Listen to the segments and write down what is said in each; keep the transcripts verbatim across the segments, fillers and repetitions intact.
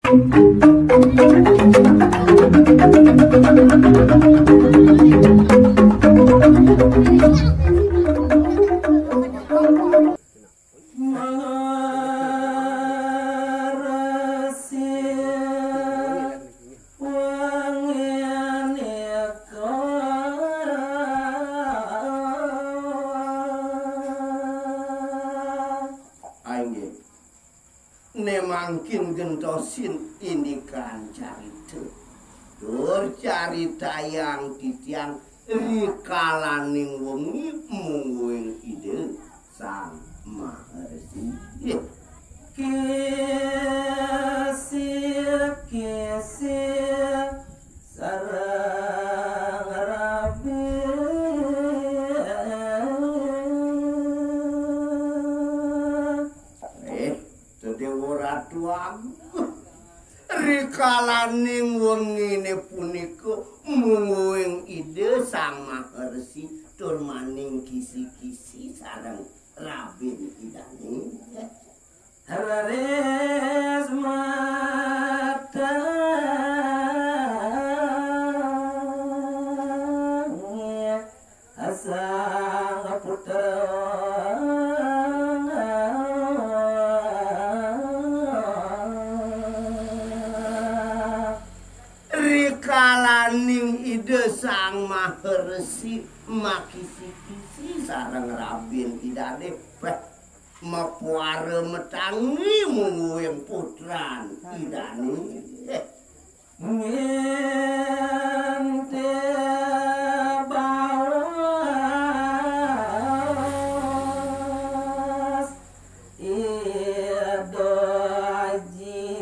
Inggih. Né mangkin gentosin indikan carita. Tur caritayang titiang rikalaning wengi mungguing Ida Sang Maha Resi. Nggih. Kisih-kisih sareng rabi. Eh, Déwa Ratu Agung. Rikalaning wenginé punika mungguing Ida Sang Maha Resi tur maning kisi-kisi sareng rabin Idané. Raris mateng Sang Putra. Rikalaning Ida Sang Maha Resi makisi-kisi sareng rabin Idané, béh, mapuara matangi mungguing putran Idané. Ngintip baos Ida Aji.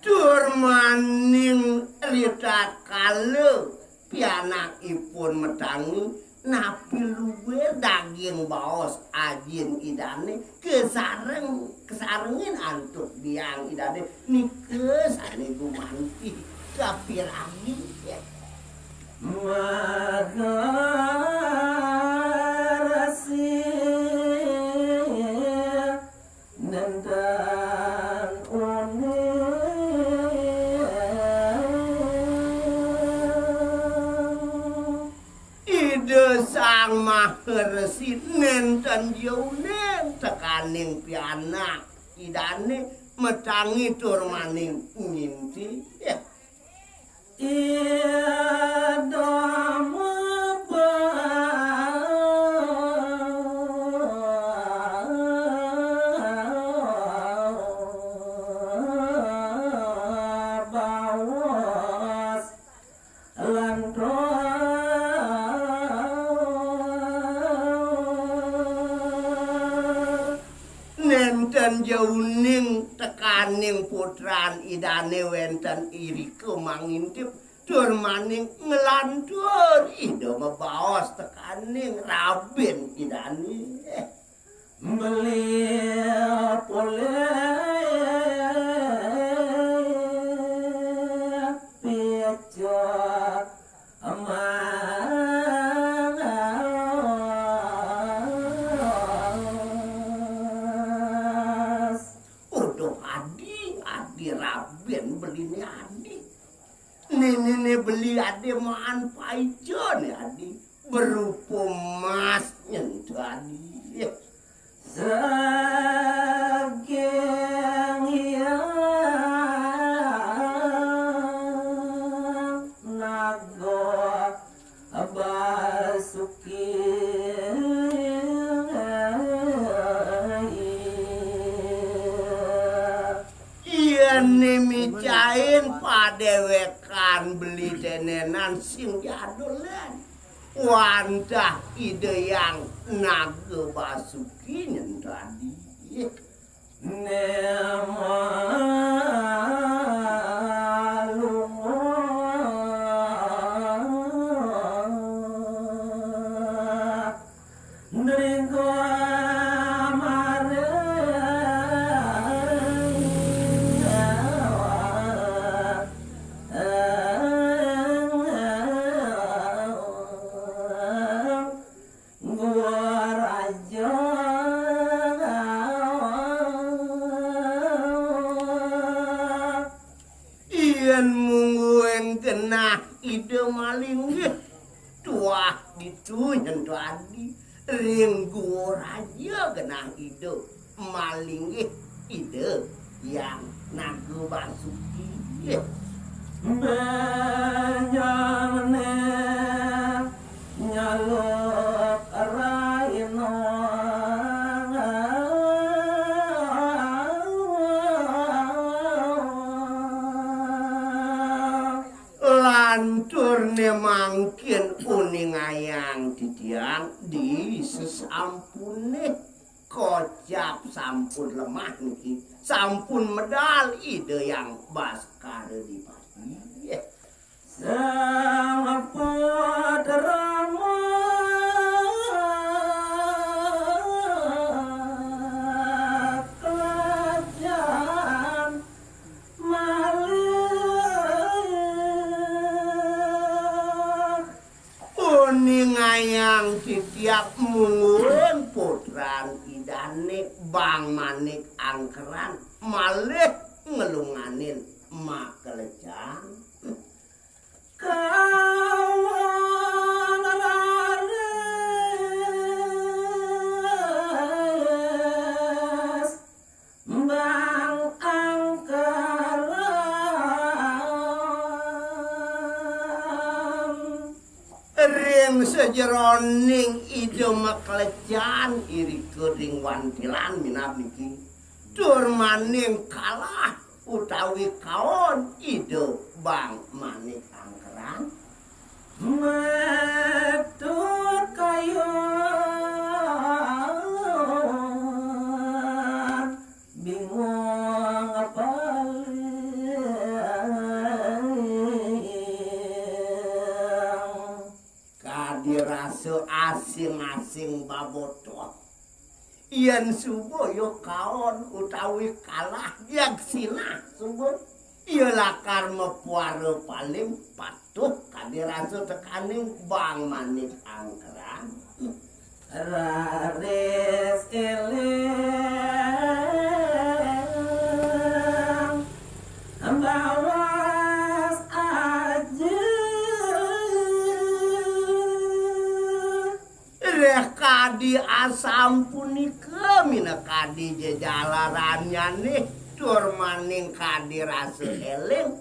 Tur maning ritatkala pianakipun matangi, napi luir daging baos ajin Idané kasareng, kasarengin antuk biang Idané, nika sané gumanti kapiragi. Maha Resi nénten uning. Ida Sang Maha Resi nénten ja uning tekaning pianak Idané matangi tur maning ngintip. Ida mabaos lantur. Nénten ja uning tekaning putran Idané wénten irika mangintip tur maning nglantur Ida mabaos tekaning rabin Idané. Beli polih picu emas. Uduh adi, adi rabin beliné adi. Nénéné beli adi maan paica né adi. Berupa emas nyen to adi. Saking Hyang Naga Basuki. Yén micain padéwékan beli dénénan sing jadolan. Wantah Ida Hyang Naga Basuki nyen tadi. Nema lunga Nriko maring Gua Raja. Guwa raja genah Ida, malinggih Ida Hyang Naga Basuki. Lanturne mangkin uningayang titiang di sesampune kocap sampun lemah niki, sampun medal Ida Hyang Baskara Dipati. Uningayang titiang mungguing putran Idane Bang Manik Angkeran malih ngelunganin makelecan. Ring sajeroning Ida makelecan irika ring wantilan minab niki, tur maning kalah utawi kaon Ida Bang Manik Angkeran. Kadi rasa asing-asing babotoh. Yen suba ya kaon utawi kalah, jeg sinah suba, ya lakar mapuara paling patuh kadi rasa tekaning Bang Manik Angkeran. Reh kadi asampunika minakadi jejalarannyane, tur maning kadi rasa eling,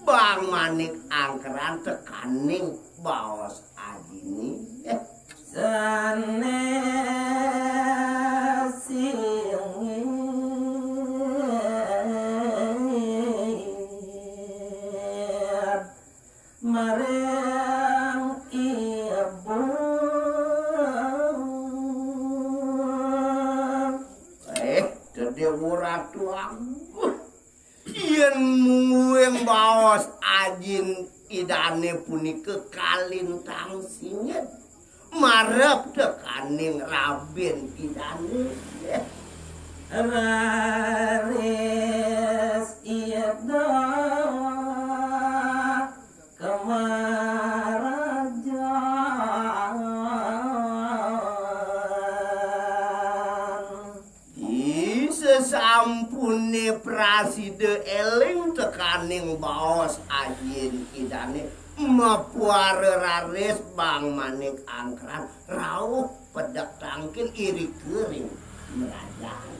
Bang Manik Angkeran tekaning baos ajine. Eh, Dewa Ratu Agung. Yen mungguing baos ajin idane punika kalintang singit, marep tekaning rabin idane. Di sesampune prasida eling tekaning baos ajin idane, mapuara raris Bang Manik Angkeran rauh pedek tangkil irika ring mrajan.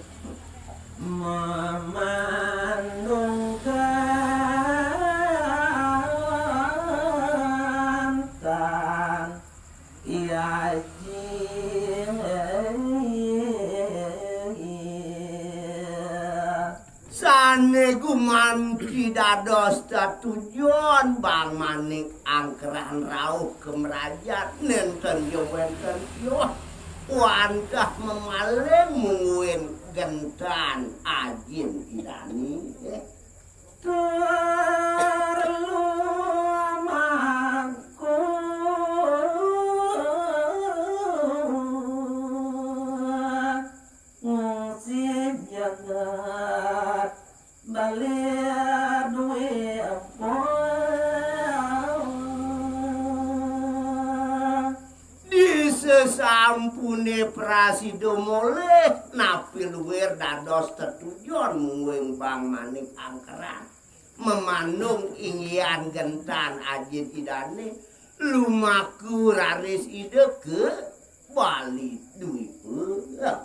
Sane gumanti dados tetujon Bang Manik Angkeran rauh ka mrajan, nenten ya wenten ya wantah mamaling mungguing gentan ajin idane. Di sesampune prasida molih napi luir dados tetujon mungguing Bang Manik Angkeran, mamandung inggihan gentan ajin idane, lumaku raris ida ka ပှၤလံၤဒုးအံၤပၢၢ်,